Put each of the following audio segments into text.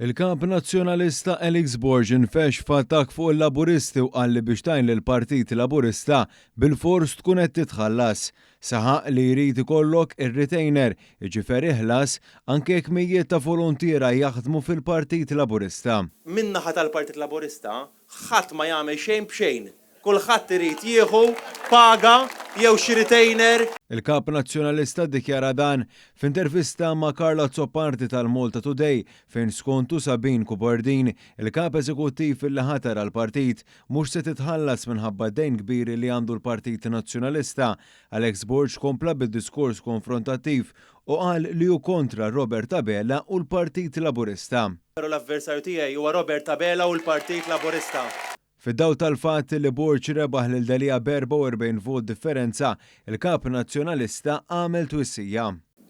Il-Kap Nazzjonalista Alex Borg infexx f'attakk fuq il-Laburisti u qal li biex tgħin lill-Partit Laburista bilfors tkun qed titħallas. Saħaq li jrid ikollok ir-retainer, jiġifieri ħlas, anke jekk mijiet ta' voluntiera jaħdmu fil-Partit Laburista. Min-naħa tal-Partit Laburista Ħadd ma jagħmel xejn b'xejn. Kulħadd irid jieħu paga jew xi retainer. Il-Kap Nazzjonalista ddikjara dan f'intervista ma' Karl Azzopardi tal-Malta Today fejn skontu Sabine Cubardin, il-Kap Eżekuttiv li ħatar għall-partit, mhux se titħallas minħabba d-dejn kbir li għandu l-Partit Nazzjonalista. Alex Borg kompla bid-diskors konfrontattiv u qal li hu kontra Robert Abela u l-Partit Laburista. Però l-avversarju tiegħi huwa Robert Abela u l-Partit Laburista. Fid-dawl tal-fatt li Borg rebaħ lil Delia b'44 vot differenza, il-Kap Nazzjonalista għamel twissija.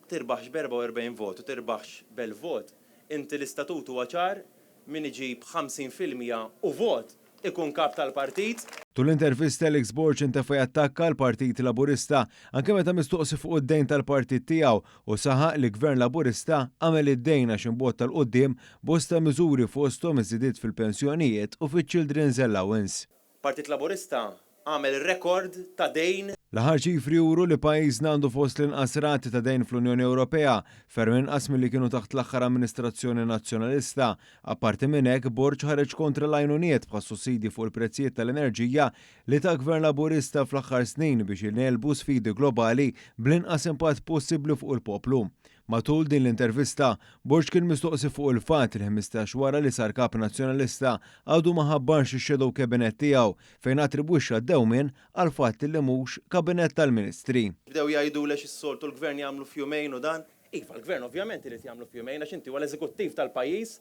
Tirbaħx b'44 vot u tirbaħx b'elf vot, inti l-istatut huwa ċar, min iġib 50% u vot ikun kap tal-partit. Tul l-intervista Alex Borg intefa' jattakka l-Partit Laburista anke meta mistoqsi fuq id-dejn tal-partit tiegħu u saħaq li Gvern Laburista għamel id-dejn għax imbotta 'l quddiem bosta miżuri fosthom iż-żidiet fil-pensjonijiet u fiċ-children's allowance. Partit Laburista għamel rekord ta' dejn. L-aħħar ċifri juru li pajjiżna għandu fost l-inqas rati ta' dejn fl-Unjoni Ewropea, ferm inqas milli kienu taħt l-aħħar amministrazzjoni Nazzjonalista. Apparti minn hekk, Borg ħareġ kontra l-għajnuniet bħas-sussidji fuq il-prezzijiet tal-enerġija li ta Gvern Laburista fl-aħħar snin biex jingħelbu sfidi globali bl-inqas impatt possibbli fuq il-poplu. Matul din l-intervista, Borg kien mistoqsi fuq il-fatt li 15 wara li sar Kap Nazzjonalista għadu ma ħabbarx ix-shadow cabinet tiegħu fejn attribwixxa d-dewmien għall-fatt li mhux kabinett tal-Ministri. Bdew jgħiduli għax is-soltu l-Gvern jagħmlu f'jumejn u dan. Iva, l-Gvern ovvjament irid jagħmlu f'jumejn għax inti huwa l-eżekuttiv tal-pajjiż,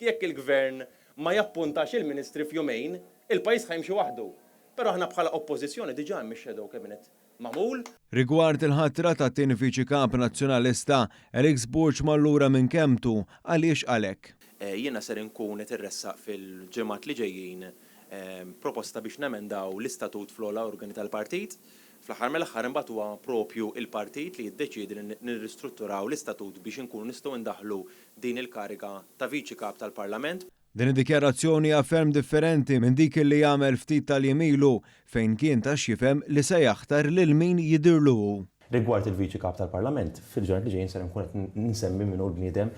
jekk il-Gvern ma jappuntax il-Ministri f'jumejn, il-pajjiż ħa jimxi waħdu. Però aħna bħala Oppożizzjoni diġà hemm ix-shadow cabinet magħmul. Rigward il-ħatra tat-tieni Viċi Kap Nazzjonalista, Alex Borg mar lura minn kelmtu. Għaliex qal hekk? Jiena ser inkun qed irressaq fil-ġimgħat li ġejjin proposta biex nemendaw l-istatut fl-ogħla organi tal-partit. Fl-aħħar mill-aħħar imbagħad huwa proprju l-partit li jiddeċiedi li nirristrutturaw l-istatut biex inkunu nistgħu ndaħħlu din il-kariga ta' Viċi Kap tal-Parlament. Din id-dikjarazzjoni hija ferm differenti minn dik li għamel ftit tal-jiem ilu fejn kien ta x'jifhem li se jaħtar lil min jidhirlu hu. Rigward il-Viċi Kap tal-Parlament, fil-ġranet li ġejjin ser inkun qed nsemmi min hu l-bniedem.